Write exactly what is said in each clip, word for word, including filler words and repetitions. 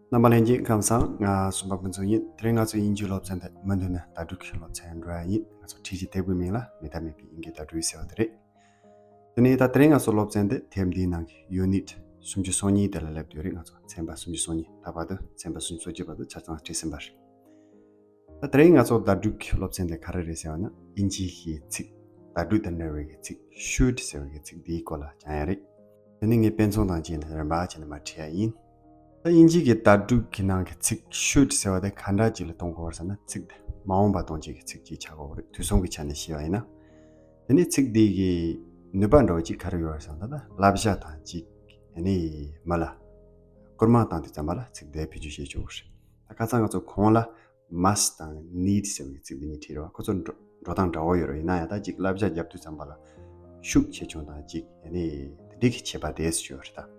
རྣམ་པ་ལྷན་རྒྱས་ཁམས་བཟང་། ང་གསུམ་པ་ཕུན་ཚོགས་ཡིན། དེ་རིང་ང་ཚོ་དབྱིན་ཇིའི་སློབ་ཚན་དེ་མུ་མཐུད་ནས་བརྡ་སྤྲོད་ཀྱི་སློབ་ཚན་འགྲོ་ཡ་ཡིན། ང་ཚོ་ཁྲིད་ཀྱི་དེབ་ཀྱི་མིང་ལ་མེད་ཐབས་མེད་པའི་དབྱིན་སྐད་བརྡ་སྤྲོད་ཟེར་བ་དེ་རེད། དེ་ནས་ད་དེ་རིང་ང་ཚོ་སློབ་ཚན་དེ་དེབ་འདིའི་ནང་གི་ཡུ་ནིཊ་སུམ་ཅུ་སོ་གཉིས་དེ་ལ་སླེབས་ཡོད་རེད། ང་ཚོ་ཚན་པ་སུམ་ཅུ་སོ་གཉིས། ད་བར་དུ་ཚན་པ་སུམ་ཅུ་སོ་གཅིག་བར་དུ་ཆ་ཚང་ཁྲིད་ཟིན་པ་རེད། ད་དེ་རིང་ང་ཚོ་བརྡ་སྤྲོད་ཀྱི་སློབ་ཚན་དེ་ག་རེ་རེད་ཟེར་བ་ན། དབྱིན་ཇིའི་གི་ཚིག་བརྡ་སྤྲོད་དང་འབྲེལ་བའི་གི་ཚིག་ཤུཌ་ཟེར་བའི་གི་ཚིག་འདིའི་སྐོར་ལ་སྦྱང་ཡ་རེད། དེ་ནི་ངས་དཔེ་མཚོན་དང་བཅས་ནས་རིམ་པ་བྱས་ནས་མར་ཁྲིད་ཡ་ཡིན། ད་དབྱིན་ཇི་གི་བརྡ་སྤྲོད་ཀྱི་ནང་གི་ཚིག་ཤུཌ་ཟེར་བ་དེ་ག་འདྲ་ཅིག་ལ་གཏོང་དགོས་པ་རེད་ཟེར་ན། ཚིག་དེ་མ་འོངས་པ་སྟོན་བྱེད་ཀྱི་ཚིག་ཅིག་ཆགས་དགོས་པ་རེད། དུས་གསུམ་གྱི་ཆ་ནས་བཤད་པ་ཡིན་ན། དེ་ནས་ཚིག་འདི་གི་ནུས་པ་འདྲ་བོ་ཅིག་ག་རེ་ཡོད་རེད་ཟེར་ན། ད་ལྟ་བསླབ་བྱ་དང་གཅིག་ཨ་ནི་མི་ལ་སྐུལ་མ་བཏང་དུས་ཙམ་པ་ལ་ཚིག་དེ་བེད་སྤྱོད་བྱེད་ཆོག་གི་རེད། ད་ཁ་སང་ང་ཚོ་གོང་ལ་མ་སི་ཊི་དང་ནིཌ་ཟེར་བའི་ཚིག་འདི་གཉིས་ཁྲིད་རེད་བ། ཁོ་ཚོ་འགྲོ་འགྲོ་སྟངས་འདྲ་བོ་ཡོད་རེད། ཡིན་ན་ཡང་ད་ཅིག་བསླབ་བྱ་རྒྱབ་དུས་ཙམ་པ་ལ་ཤུགས་ཆེ་ཆུང་དང་ཅིག་ཨ་ནི་དེ་འདྲའི་གི་ཁྱད་པར་དེ་ཡོད་རེད། ད་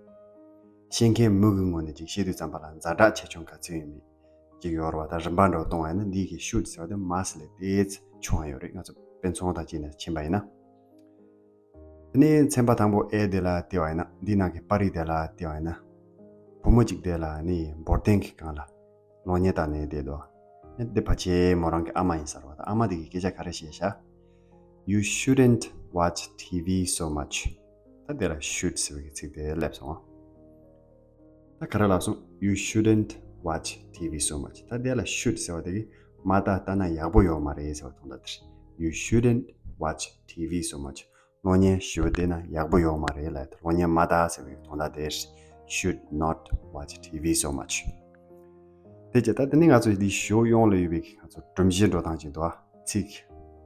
བཤད་མཁན་མི་གི་ངོས་ནས་ཅིག་བཤད་དུས་ཙམ་པ་ལ་ཛ་དྲག་ཆེ་ཆུང་ག་ཚོད་ཡིན་མིན་ཅིག་ཡོད་རེད་བ། ད་རིམ་པ་འདྲ་བོ་གཏོང་བ་ཡིན་ན་འདི་གི་ཤུཌ་ཟེར་བ་དེ་མ་སི་ཊི་ལས་དེ་ཆུང་བ་ཡོད་རེད། ང་ཚོ་དཔེ་མཚོན་དང་བཅས་ནས་ཕྱིན་པ་ཡིན་ན། དེ་ནས་ཚན་པ་དང་པོ་ཨེ་དེ་ལ་བལྟས་པ་ཡིན་ན། འདི་ནང་གི་པར་རིས་དེ་ལ་བལྟས་པ་ཡིན་ན། བུ་མོ་གཅིག་དེ་ལ་ནི་འབོར་གདན་གྱི་སྒང་ལ་གློག་བརྙན་ལྟ་ནས་བསྡད་འདུག་འདི་ཕལ་ཆེར་མོ་རང་གི་ཨ་མ་ཡིན་ས་རེད་བ། ད་ཨ་མ་དེ་གིས་སྐད་ཆ་ག་རེ་བཤད་ཤག You shouldn't watch T V so much. ད་དེ་ལ་ཤུཌ་ཟེར་བའི་ཚིག་དེ་སླེབས་སོང་། ད་ག་རེ་ལབ་སོང་། You shouldn't watch T V so much. ད་དེ་ལ་ཤུཌ་ཟེར་བ་དེ་གིས་མ་ལྟ། ལྟ་ན་ཡག་པོ་ཡོད་མ་རེད་ཟེར་བའི་དོན་དག་དེ་རེད། You shouldn't watch T V so much. གློག་བརྙན་ཞེ་པོ་བལྟས་ན་ཡག་པོ་ཡོད་མ་རེད་ལབ། གློག་བརྙན་མ་ལྟ་ཟེར་བའི་དོན་དག་དེ་རེད། Should not watch T V so much. དེ་རྗེས་ད་དེ་ནི་ང་ཚོ་འདི་ཞོ་ཡོངས་ལ་ཡོད་པའི་ང་ཚོ་སྒྲོམ་གཞི་འགྲོ་སྟངས་ཅིག་འདུག་ཨ། ཚིག་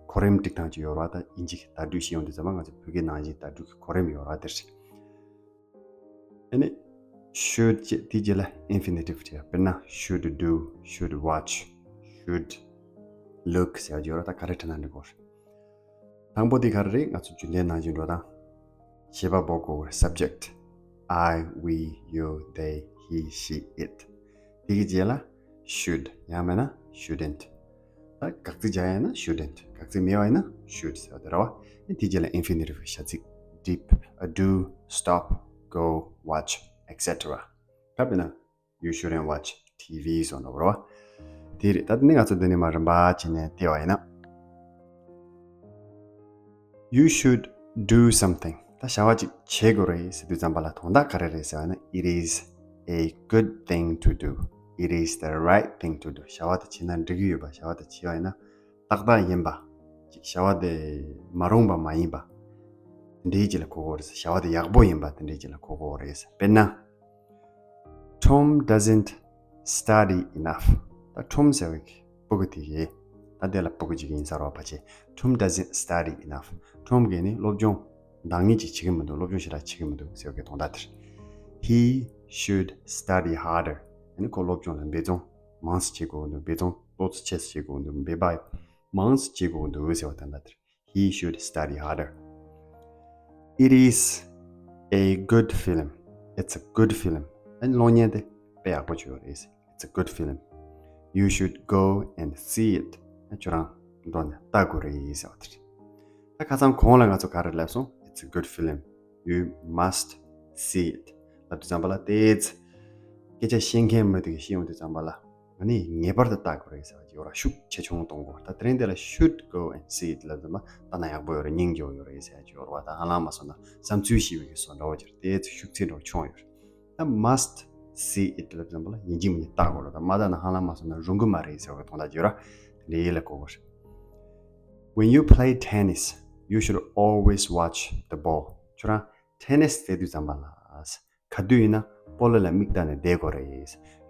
གོ་རིམ་སྒྲིག་སྟངས་ཅིག་ཡོད་རེད་བ། ད་དབྱིན་ཇི་གི་བརྡ་སྤྲོད་བྱེད་ཡོང་དུས་ཙམ་པ་ང་ཚོ་བོད་སྐད་ནང་བཞིན་བརྡ་སྤྲོད་ཀྱི་གོ་རིམ་ཡོད་རེད་བ། དེ་རེད། ཨ་ནི་ཤུཌ་ཅེས་དེའི་རྗེས་ལ་ཨིན་ཕི་ནི་ཊིབ་བྲིས། དཔེར་ན་should do, should watch, should look ཟེར་བ་ཡོད་རེད། ད་ག་རེ་བྲིས་ན་འགྲིག་གོ། དང་པོ་དེ་ག་རེ་རེད། ང་ཚོ་རྒྱུན་ལྡན་ནང་བཞིན་འགྲོ་སྟངས། བྱེད་པ་པོ་གོ་བར་subject I, we, you, they, he, she, it. དེ་གི་རྗེས་ལ་should ཡང་མིན་ན་shouldn't། ད་དགག་ཚིག་སྦྱར་ཡ་ན་shouldn't། དགག་ཚིག་མེད་པ་ཡིན་ན་should ཟེར་བ་དེ་རེད་བ། དེ་རྗེས་ལ་ཨིན་ཕི་ནི་ཊིབ་བྱ་ཚིག dip, do, stop, go, watch, et cetera། ད་དཔེར་ན། You shouldn't watch T V སོགས་འདྲ་བོ་རེད་བ། དེ་རེད། ད་དེ་ནས་ང་ཚོ་འདི་ནས་མར་རིམ་པ་བྱས་ནས་བལྟས་པ་ཡིན་ན། You should do something. ད་བྱ་བ་ཅིག་བྱེད་དགོས་རེད་ཟེར་དུས་ཙམ་པ་ལ་དོན་དག་ག་རེ་རེད་ཟེར་བ་ན། It is a good thing to do. It is the right thing to do. བྱ་བ་དེ་བྱས་ན་འགྲིག་གི་ཡོད་པ། བྱ་བ་དེ་བྱས་པ་ཡིན་ན་ཏག་ཏག་ཡིན་པ། ཅིག་བྱ་བ་དེ་མ་རུང་བ་མ་ཡིན་པ། དེ་འདྲའི་ཅིག་ལ་གོ་དགོས་རེད། བྱ་བ་དེ་ཡག་པོ་ཡིན་པ་དེ་འདྲའི་ཅིག་ལ་གོ་དགོས་རེད། དཔེར་ན། Tom doesn't study enough. ད་ཊོམ་ཟེར་བའི་སྤུ་གུ་དེ་གིས། ད་དེ་ལ་སྤུ་གུ་ཅིག་ཡིན་ས་རེད་བ་ཕལ་ཆེར། Tom doesn't study enough. ཊོམ་གིས་ནི་སློབ་སྦྱོང་འདང་ངེས་ཅིག་བྱེད་ཀྱི་མི་འདུག་སློབ་སྦྱོང་ཞེ་དྲག་བྱེད་ཀྱི་མི་འདུག་ཟེར་བའི་དོན་དག་དེ་རེད། He should study harder. ཨ་ནི་ཁོ་སློབ་སྦྱོང་ལ་འབད་བརྩོན་མང་ཙམ་བྱེད་དགོས་འདུག་འབད་བརྩོན་ཏོག་ཙམ་ཆེ་ཙམ་བྱེད་དགོས་འདུག་འབད་པ་མང་ཙམ་བྱེད་དགོས་འདུག་ཟེར་བའི་དོན་དག་དེ་རེད། He should study harder. It is a good film. It's a good film. ཨ་ནི་གློག་བརྙན་དེ་དཔེ་ཡག་པོ་ཅིག་ཡོད་རེད། It's a good film. You should go and see it. ཨ་ཁྱོད་རང་འགྲོ་ནས་ལྟ་དགོས་རེད་ཟེར་བ་དེ་རེད། ད་ཁ་སང་གོང་ལ་ང་ཚོ་ག་རེ་ལབ་སོང་། It's a good film. You must see it. ལབ་དུས་ཙམ་པ་ལ་དེ་ཚེ་སྐད་ཆ་བཤད་མཁན་མི་དེ་གིས་བཤད་ཡོང་དུས་ཙམ་པ་ལ། ཨ་ནི་ངེས་པར་དུ་ལྟ་དགོས་རེད་ཟེར་བ་ཅིག་ཡོད་ར། ཤུགས་ཆེ་ཆུང་གཏོང་དགོས། ད་དེ་རིང་འདི་ལ་should go and see it ལབ་དུས་ཙམ་པ་ལྟ་ན་ཡག་པོ་ཡོད་རེད། སྙིང་རྗེ་པོ་ཡོད་རེད་ཟེར་བ་ཅིག་ཡོད་ར་བ། ད་ཧ་ལམ་མ་སོང་ན་བསམ་ཚུལ་ཞིག་གི་བཟོ་འདྲ་བོ་ཅིག་རེད། དེ་ཚེ་ཤུགས་ཚད་འདྲ་བོ་ཆུང་ཡོད་རེད། ད་must see it ལབ་དུས་ཙམ་པ་ལ་ཡིན་གཅིག་མིན་གཅིག་ལྟ་དགོས་རེད། ད་མ་ལྟ་ན་ཧ་ལམ་མ་སོང་ན་རུང་གི་མ་རེད་ཟེར་བའི་དོན་དག་ཅིག་ཡོད་ར། དེ་འདྲའི་ལ་གོ་དགོས་རེད། When you play tennis, you should always watch the ball. ཁྱོད་རང་ཊེ་ནི་སི་རྩེ་དུས་ཙམ་པ་ལ། ག་དུས་ཡིན་ན་སྤོ་ལོ་ལ་མིག་ལྟ་ནས་བསྡད་དགོས་རེད།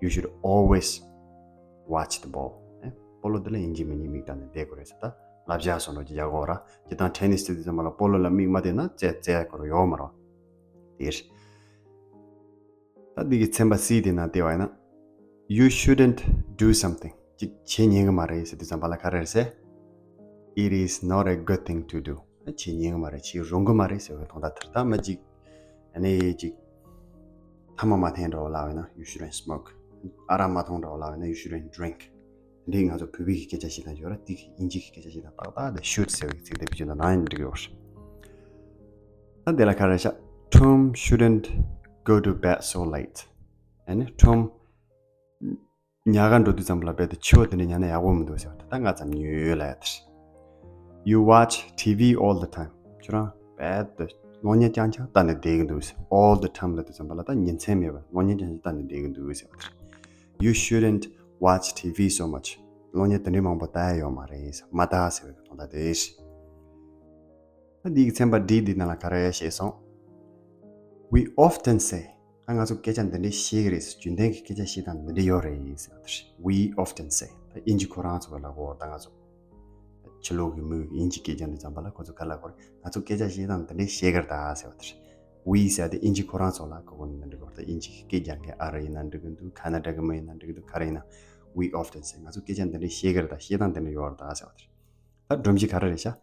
You should always watch the ball. ཨེ། སྤོ་ལོ་དེ་ལ་ཡིན་གཅིག་མིན་གཅིག་མིག་ལྟ་ནས་བསྡད་དགོས་རེད་ཟེར། ད་བསླབ་བྱ་སོགས་འདྲ་ཅིག་རྒྱག་དགོས་ར། སྤྱིར་བཏང་ཊེ་ནི་སི་རྩེ་དུས་ཙམ་པ་ལ་སྤོ་ལོ་ལ་མིག་མ་བལྟས་ན་རྩེ་རྩེ་དགོས་རེད་ཡོད་མ་རེད། དེ་རེད། ད་འདི་གི་ཚན་པ་སི་དེ་ནང་བལྟས་པ་ཡིན་ན། You shouldn't do something. ཅིག་བྱེད་ཉན་གི་མ་རེད་ཟེར་དུས་ཙམ་པ་ལ་ག་རེ་རེད་ཟེར། It is not a good thing to do. བྱེད་ཉན་གི་མ་རེད། བྱེད་རུང་གི་མ་རེད་ཟེར་བའི་དོན་དག་དེ་རེད། ད་མ་ཅིག་ཨ་ནི་ཅིག་ཐ་མག་མ་འཐེན་འདྲ་བོ་ལབ་ཡིན་ན། You shouldn't smoke. ཨ་རག་མ་འཐུང་འདྲ་བོ་ལབ་ཡིན་ན། You shouldn't drink. འདི་ང་ཚོ་བོད་པའི་གི་སྐད་ཆ་ཞིག་དང་ཡོད་ར། དེ་གི་དབྱིན་ཇིའི་གི་སྐད་ཆ་ཞིག་དང་ཏག་ཏག་དེ་should ཟེར་བའི་ཚིག་དེ་བེད་སྤྱོད་གནང་ན་ཡང་འགྲིག་གི་ཡོད་རེད། ད་འདི་ལ་ག་རེ་ཤག Tom shouldn't go to bed so late. ཨ་ནི་ཊོམ་ ཉལ་ཁ་འགྲོ་དུས་ཙམ་པ་ལ་རྦད་དེ་འཆི་བ་དེ་འདྲ་ཉལ་ན་ཡག་པོ་མི་འདུག་ཟེར་བ་དེ་ད་ང་ཙམ་ཉོས་ལ་ཡ་དེ་རེད། You watch T V all the time. ཁྱོད་རང་རྦད་དེ་གློག་བརྙན་རྐྱང་རྐྱང་ལྟ་ནས་བསྡད་ཀྱི་འདུག་ཟེར། All the time ལབ་དུས་ཙམ་པ་ལ་ད་ཉིན་མཚན་མེད་པར་གློག་བརྙན་རྐྱང་རྐྱང་ལྟ་ནས་བསྡད་ཀྱི་འདུག་ཟེར་བ་དེ་རེད། You shouldn't watch T V so much. གློག་བརྙན་དེ་འདྲའི་མང་པོ་ལྟ་ཡ་ཡོད་མ་རེད་ཟེར། མ་ལྟ་ཟེར་བའི་དོན་དག་དེ་རེད། ད་འདི་གི་ཚན་པ་D འདི་ནང་ལ་ག་རེ་བཤད་སོང་། We often say. ད་ང་ཚོ་སྐད་ཆ་འདི་འདྲའི་བཤད་ཀྱི་རེད་ཟེར། རྒྱུན་ལྡན་གྱི་སྐད་ཆ་བཤད་སྟངས་འདི་འདྲ་ཡོད་རེད་ཟེར་བ་དེ་རེད། We often say. ད་དབྱིན་ཇི་ཁོ་རང་ཚོ་ལ་གོ་ད་ང་ཚོ་ཕྱི་ལོགས་ཀྱི་མི་དབྱིན་ཇི་སྐད་རྒྱག་དུས་ཙམ་པ་ལ་ཁོ་ཚོ་ག་ལ་གོ་རེད། ང་ཚོ་སྐད་ཆ་བཤད་སྟངས་འདི་འདྲའི་བཤད་ཀྱི་རེད་ད་ཟེར་བ་དེ་རེད། We ཟེར་བ་དེ་དབྱིན་ཇི་ཁོ་རང་ཚོ་ལ་གོ་གོ་ནི་འདི་འདྲ་གོ་ད་དབྱིན་ཇི་གི་སྐད་རྒྱག་མཁན་ཨ་རི་ཡིན་ན་འགྲིག་གི་འདུག་ཁ་ན་ཌ་གི་མི་ཡིན་ན་འགྲིག་གི་འདུག་ག་རེ་ཡིན་ན། We often say. ང་ཚོ་སྐད་ཆ་འདི་འདྲའི་བཤད་ཀྱི་རེད་ད། བཤད་སྟངས་འདི་འདྲ་ཡོད་རེད་ད་ཟེར་བ་དེ་རེད། ད་སྒྲོམ་གཞི་ག་རེ་རེད་ཤག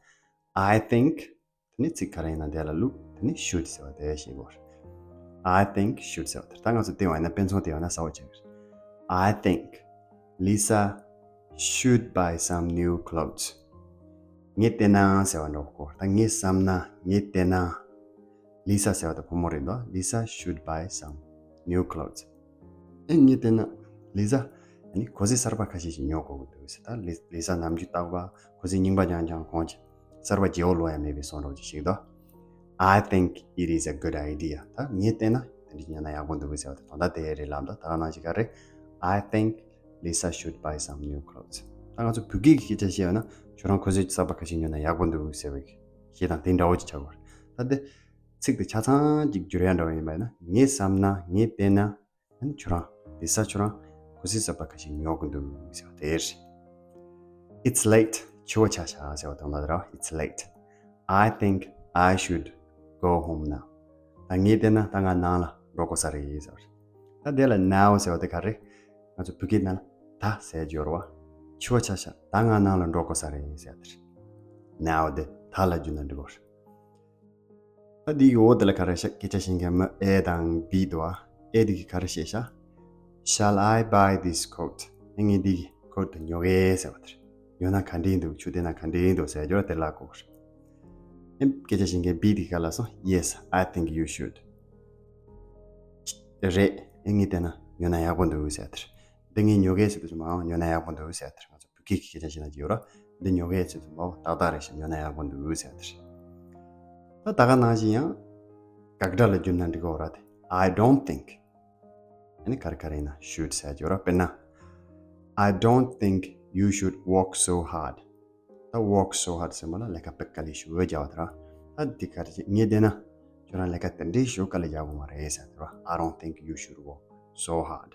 I think དེ་ནི་ཚིག་ག་རེ་ཡིན་ན་དེ་ལ་བླུགས། དེ་ནི་should ཟེར་བ་དེ་ཤེས་དགོས། I think should ཟེར་བ་དེ་ད་ང་ཚོ་བལྟས་པ་ཡིན་ན་དཔེ་མཚོན་བལྟས་པ་ཡིན་ན་གསལ་པོ་ཆགས་ཀྱི་རེད། I think Lisa should buy some new clothes. ངས་བལྟས་ན་ཟེར་བ་འགྲོ་གོ་ད་ངས་བསམ་ན་ངས་བལྟས་ན། Lisa ཟེར་བ་དེ་བུ་མོ་རེད་འདུག Lisa should buy some new clothes. ཨེ་ངས་བལྟས་ན་Lisa ཨ་ནི་གོས་གཟན་གསར་པ་ཁ་ཤས་ཤིག་ཉོ་དགོས་ཀྱི་འདུག་ཟེར། ད་Li- Lisa ནམ་རྒྱུན་རྟག་པར་གོས་གཟན་རྙིང་པ་རྐྱང་རྐྱང་གོན་གྱི་གསར་པ་བརྗེ་པོ་ལོག་ཡ་མེད་པའི་བཟོ་འདྲ་ཅིག་ཞིག་འདུག I think it is a good idea. ད་ངས་བལྟས་ན་དེ་འདྲ་ཉོས་ན་ཡག་པོ་འདུག་ཟེར་བ་དེ་དོན་དག་དེ་རེད་ལབ་འདུག་ད་ག་ནང་བཞིན་ག་རེ། I think Lisa should buy some new clothes. ད་ང་ཚོ་བོད་སྐད་ཀྱི་སྐད་ཆ་བཤད་ཡོད་ན་ཁྱོད་རང་གོས་གཟན་གསར་པ་ཁ་ཤས་ཉོས་ན་ཡག་པོ་འདུག་ཟེར་བའི་བཤད་སྟངས་དེ་འདྲ་བོ་ཅིག་ཆགས་དགོས་རེད། ད་དེ་ཚིག་དེ་ཆ་ཚང་གཅིག་བསྒྱུར་ཡ་འདྲ་བོ་ཡིན་པ་ཡིན་ན། ངས་བསམ་ན། ངས་བལྟས་ན། ཨ་ནི་ཁྱོད་རང་། Lisa ཁྱོད་རང་གོས་གཟན་གསར་པ་ཁ་ཤས་ཉོ་གི་འདུག་ཟེར་བ་དེ་རེད། It's late. འཕྱི་པོ་ཆགས་ཤག་ཟེར་བ་དང་ལ་ར། It's late. I think I should go home now. ད་ངས་བལྟས་ན་ད་ང་ནང་ལ་འགྲོ་དགོས་ས་རེད་ཟེར་བ་རེད། ད་དེ་ལ་now ཟེར་བ་དེ་ག་རེ། ང་ཚོ་བོད་སྐད་ནང་ལ་ད་ཟེར་རྒྱུ་ཡོད་རེད་བ། འཕྱི་པོ་ཆགས་ཤག་ད་ང་ནང་ལ་འགྲོ་དགོས་ས་རེད་ཟེར་བ་དེ་རེད། Now དེ་ད་ལ་བསྒྱུར་ན་འགྲིག་གོ་རེད། ད་འདི་ཡི་འོག་དེ་ལ་ག་རེ་ཤག་སྐད་ཆ་བཤད་མཁན་མི་A དང་B འདུག་ཨ། A འདི་གིས་ག་རེ་བཤད་ཤག Shall I buy this coat? ངས་འདི་གི་coat དེ་ཉོ་གི་ཟེར་བ་དེ་རེད། ཉོ་ན་ག་འདྲ་འདུག་ཁྱོད་བལྟས་ན་ག་འདྲ་འདུག་ཟེར་རྒྱུ་ར་དེ་ལ་གོ་རེད། ཨེ་སྐད་ཆ་བཤད་མཁན་B འདི་གིས་ག་ལབ་སོང་། Yes, I think you should. རེད། ཨེ་ངས་བལྟས་ན་ཉོ་ན་ཡག་པོ་འདུག་ཟེར་བ་དེ་རེད། འདི་ངས་ཉོ་གི་ཟེར་དུས་ཙམ་པ་ཨང་ཉོ་ན་ཡག་པོ་འདུག་ཟེར་བ་དེ་རེད། ང་ཚོ་བོད་སྐད་ཀྱི་སྐད་ཆ་བཤད་ན་ཅིག་ཡོད་ར། འདི་ཉོ་གི་ཡོད་ཚོད་དུ་མོ་ཏག་ཏག་རེད་ཤག་ཉོ་ན་ཡག་པོ་འདུག་ཟེར་བ་དེ་རེད། ད་ད་ག་ནང་བཞིན་ཡང་དགག་སྒྲ་ལ་བསྒྱུར་ན་འགྲིག་གི་ཡོད་ར་དེ། I don't think. ཨ་ནི་ག་རེ་ག་རེ་ཡིན་ན་should ཟེར་གྱི་ཡོད་ར། དཔེར་ན། I don't think you should work so hard. ད་work so hard ཟེར་མ་ལ་ལས་ཀ་དཔེ་དཀའ་ལས་ཞེ་པོ་རྒྱག་པ་དེ་ར། ད་འདི་ག་རེ་ངས་བལྟས་ན་ཁྱོད་རང་ལས་ཀ་དེ་འདྲའི་ཞེ་པོ་དཀའ་ལས་རྒྱག་དགོས་མ་རེད་ཟེར་དེ་ར། I don't think you should work so hard.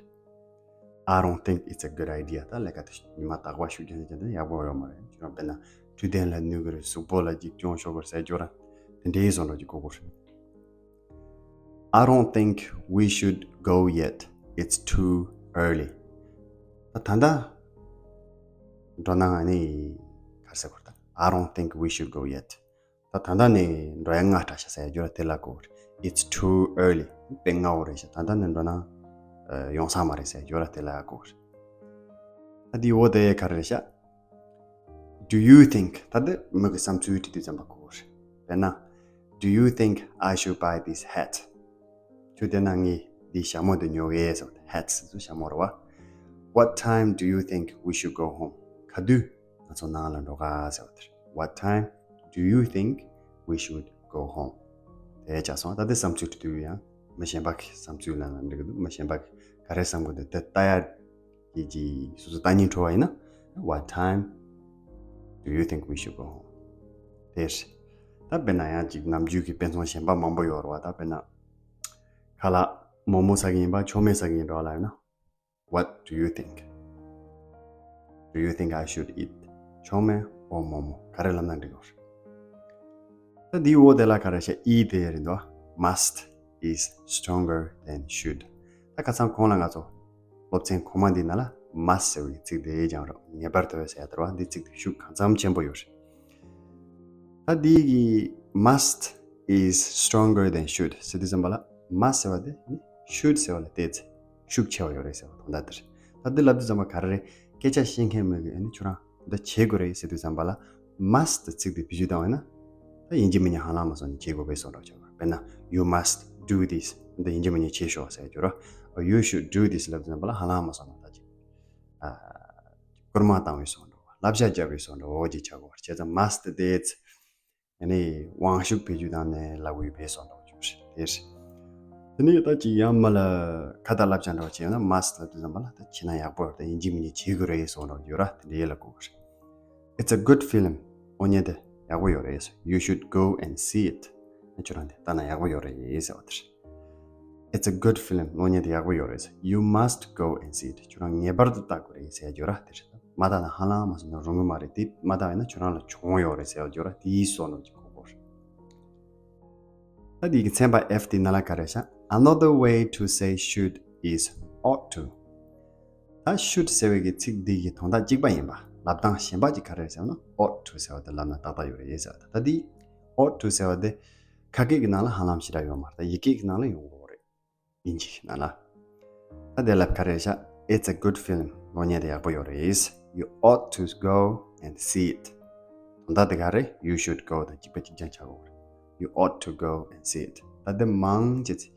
I don't think it's a good idea. ད་ལས་ཀ་དེ་ཉི་མ་རྟག་པར་ཤུགས་རྒྱག་ནས་བྱས་ན་ཡག་པོ་ཡོད་མ་རེད། ཁྱོད་རང་དཔེར་ན་འཕྲོད་བསྟེན་ལ་གནོད་ཀྱི་རེད། གཟུགས་པོ་ལ་འཇིགས་སྐྱོང་ཤོར་གི་རེད་ཟེར་རྒྱུ་ར། དེ་འདྲའི་བཟོ་འདྲ་ཅིག་གོ་དགོས་རེད། I don't think we should go yet. It's too early. ད་ད་ལྟ་འགྲོ་ན་ཨ་ནི་ག་རེ་ཟེར་དགོས་རེད་ད། I don't think we should go yet. ད་ད་ལྟ་ནས་འགྲོ་ཡ་སྔ་དྲགས་ཤག་ཟེར་རྒྱུ་ར་དེ་ལ་གོ། It's too early. དཔེ་སྔ་བོ་རེད་ཤག་ད་ལྟ་ནས་འགྲོ་ན་ཨ་ཡོང་ས་མ་རེད་ཟེར་རྒྱུ་ར་དེ་ལ་གོ། ད་འདི་འོ་དེ་ག་རེ་རེད་ཤག Do you think? ད་འདི་མི་གི་བསམ་ཚུལ་དྲི་དུས་ཙམ་པ་གོ་རེད། དཔེར་ན། Do you think I should buy this hat? ཁྱོད་བལྟས་ན་ངས་འདི་ཞྭ་མོ་འདི་ཉོ་གི་ཟེར་བ་དེ། Hat ཟེར་ཚོ་ཞྭ་མོ་རེད་བ། What time do you think we should go home? ག་དུས་ང་ཚོ་ནང་ལ་འགྲོ་ག་ཟེར་བ་དེ་རེད། What time do you think we should go home? དེ་ཆགས་སོང་། ད་དེ་བསམ་ཚུལ་དྲི་དུས་ཡང་མི་གཞན་པ་གི་བསམ་ཚུལ་ལ་འགྲིག་གི་འདུག་མི་གཞན་པ་གི་ག་རེ་བསམ་གི་འདུག་དེ་ལྟ་ཡ་གི་ཅིག་སོ་སོ་ལྟ་སྙིང་བྲོ་བ་ཡིན་ན། What time do you think we should go home? དེ་རེད། ད་དཔེར་ན་ཡང་ཅིག་ནམ་རྒྱུན་གྱི་དཔེ་མཚོན་གཞན་པ་མང་པོ་ཡོད་རེད་བ། ད་དཔེར་ན་ཁ་ལག་མོག་མོག་ཟ་གི་ཡིན་པ་མཆོད་མེ་ཟ་གི་ཡིན་འགྲོ་ལབ་ཡོད་ན། What do you think? Do you think I should eat chow mein or momo? ག་རེ་ལབ་ན་འགྲིག་གོ། ད་འདིའི་འོག་དེ་ལ་ག་རེ་བཤད་ཨི་དེ་རེད་འདུག Must is stronger than should. ད་ཁ་སང་གོང་ལ་ང་ཚོ་སློབ་ཚན་གོང་མ་འདི་ནང་ལ་must ཟེར་བའི་ཚིག་དེ་སྦྱངས་རོགས། ངེས་པར་དུ་ཟེར་ཡ་དེ་རེད་བ། འདི་ཚིག་དེ་ཤུགས་གང་འཚམ་ཆེན་པོ་ཡོད་རེད། ད་འདི་གི་must is stronger than should ཟེར་དུས་ཙམ་པ་ལ། Must ཟེར་བ་དེ་ནི་should ཟེར་བ་ལ་བལྟས་ཚེ་ཤུགས་ཆེ་བ་ཡོད་རེད་ཟེར་བ་དོན་དག་དེ་རེད། ད་འདི་ལབ་དུས་ཙམ་པ་ག་རེ་རེད། སྐད་ཆ་བཤད་མཁན་མི་གིས་ཨ་ནི་ཁྱོད་རང་འདི་བྱེད་དགོས་རེད་ཟེར་དུས་ཙམ་པ་ལ། Must ཚིག་དེ་བེད་སྤྱོད་བཏང་བ་ཡིན་ན། ད་ཡིན་གཅིག་མིན་གཉིས་ཧ་ལམ་མ་སོང་ནས་བྱེད་དགོས་པའི་བཟོ་འདྲ་ཆགས་པ། དཔེར་ན། You must do this. འདི་ཡིན་གཅིག་མིན་གཉིས་བྱེད་ཤོག་ཟེར་རྒྱུ་རེད། You should do this ལབ་དུས་ཙམ་པ་ལ་ཧ་ལམ་མ་སོང་ན་ད་ཅིག་ཨ། སྐུལ་མ་བཏང་བའི་བཟོ་འདྲ་བ། བསླབ་བྱ་བརྒྱབ་པའི་བཟོ་འདྲ་བ་འོ་ཅིག་ཆགས་ཀྱི་ཡོད་རེད། བྱས་ཙང་must དེ་ཚེ་ཨ་ནི་དབང་ཤུགས་བེད་སྤྱོད་བཏང་ནས་ལབ་དགོས་པའི་བཟོ་འདྲ་བ་ཅིག་རེད། དེ་རེད། དེ་ནས་ད་ཅིག་ཡང་མ་ལ་ཁ་བརྡ་བསླབ་བྱ་འདྲ་བ་བྱས་ཡོང་ན་must ལབ་དུས་ཙམ་པ་ལ་ད་བྱས་ན་ཡག་པོ་རེད། ད་ཡིན་གཅིག་མིན་གཅིག་བྱེད་དགོས་རེད་བཟོ་འདྲ་བ་ཡོད་ར། དེ་འདྲའི་ལབ་དགོས་པ་རེད། It's a good film. གློག་བརྙན་དེ་ཡག་པོ་ཡོད་རེད། You should go and see it. ཁྱོད་རང་དེ་ལྟ་ན་ཡག་པོ་ཡོད་རེད་ཟེར་བ་དེ་རེད། It's a good film. གློག་བརྙན་དེ་ཡག་པོ་ཡོད་རེད། You must go and see it. ཁྱོད་རང་ངེས་པར་དུ་ལྟ་དགོས་རེད་ཟེར་རྒྱུ་ར་དེ་རེད། མ་ལྟ་ན་ཧ་ལམ་མ་སོང་ན་རུང་གི་མ་རེད། དེ་མ་ལྟ་ཡིན་ན་ཁྱོད་རང་ལ་གྱོང་ཡོད་རེད་ཟེར་རྒྱུ་ར། དེའི་བཟོ་འདྲ་ཅིག་གོ་དགོས་རེད། ད་དེ་གི་ཚན་པ་F དེ་ནང་ལ་ག་རེ་ཤག Another way to say should is ought to. ད་should ཟེར་བའི་གི་ཚིག་འདི་གི་དོན་དག་གཅིག་པ་ཡིན་པ། ལབ་སྟངས་གཞན་པ་ཅིག་ག་རེ་ཟེར་ན་ought to ཟེར་བ་དེ་ལབ་ན་ཏག་ཏག་ཡོད་རེད་ཟེར་བ་དང་། ད་འདི་ought to ཟེར་བ་དེ་ཁ་སྐད་ཀྱི་ནང་ལ་ཧ་ལམ་ཞེ་དྲག་ཡོད་མ་རེད། ད་ཡི་གེ་གི་ནང་ལ་ཡོང་གི་ཡོད་རེད། དབྱིན་ཇི་གི་ནང་ལ། ད་དེ་ལ་ག་རེ་ཤག It's a good film. གློག་བརྙན་དེ་ཡག་པོ་ཡོད་རེད། You ought to go and see it. དོན་དག་དེ་ག་རེ། You should go དང་གཅིག་པ་གཅིག་རྐྱང་ཆགས་ཡོད་རེད། You ought to go and see it. ད་དེ་མང་ཆེ་ཚེ་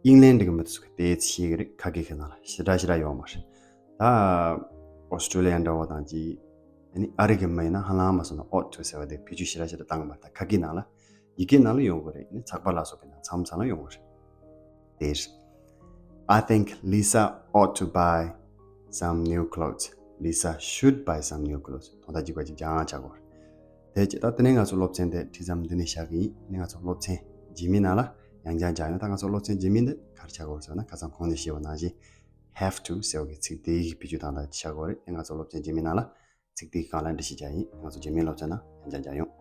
ཨིང་ལན་འགྲིག་མི་ཚོ་དེ་ཚེ་ཤེས་ཀྱི་རེད། ཁ་སྐད་ཀྱི་ནང་ལ་ཞེ་དྲག་ཞེ་དྲག་ཡོད་མ་རེད། ད་ཨོ་སི་ཀྲོ་ལི་ཡ་འདྲ་བོ་དང་ཅིག་ཨ་ནི་ཨ་རི་གི་མི་ཡིན་ན་ཧ་ལམ་མ་སོང་ན་ought to ཟེར་བ་དེ་བེད་སྤྱོད་ཞེ་དྲག་ཞེ་དྲག་བཏང་གི་མ་རེད། ད་ཁ་སྐད་ནང་ལ་ཡི་གེ་ནང་ལ་ཡོང་གི་རེད། ཨ་ནི་ཚགས་པར་ལ་སོགས་པའི་ནང་མཚམས་མཚམས་ལ་ཡོང་གི་རེད། དེར། I think Lisa ought to buy some new clothes. Lisa should buy some new clothes. དོན་དག་གཅིག་པ་གཅིག་རྐྱང་ཆགས་ཀྱི་ཡོད་རེད། དེ་བྱས་ད་དེ་ནས་ང་ཚོ་སློབ་ཚན་དེ་བྲིས་མཚམས་འདི་ནས་བཞག་གི་ཡིན། ཨ་ནི་ང་ཚོ་སློབ་ཚན་རྗེས་མའི་ནང་ལ་ཡང་བསྐྱར་མཇལ་ཡོང་། ད་ང་ཚོ་སློབ་ཚན་རྗེས་མའི་འདི་ག་རེ་ཆགས་ཀྱི་ཡོད་རེད་ཟེར་ན་ཁ་སང་གོང་ནས་བཤད་པ་ནང་བཞིན་have to ཟེར་བ་གི་ཚིག་དེ་ཡི་བེད་སྤྱོད་བཏང་སྟངས་ཆགས་ཀྱི་ཡོད་རེད། ཨ་ནི་ང་ཚོ་སློབ་ཚན་རྗེས་མའི་ནང་ལ་ཚིག་དེ་གི་སྒང་ལ་འགྲེལ་བཤད་རྒྱག་གི་ཡིན། ང་ཚོ་རྗེས་མའི་སློབ་ཚན་ནང་ཡང་བསྐྱར་མཇལ་ཡོང་།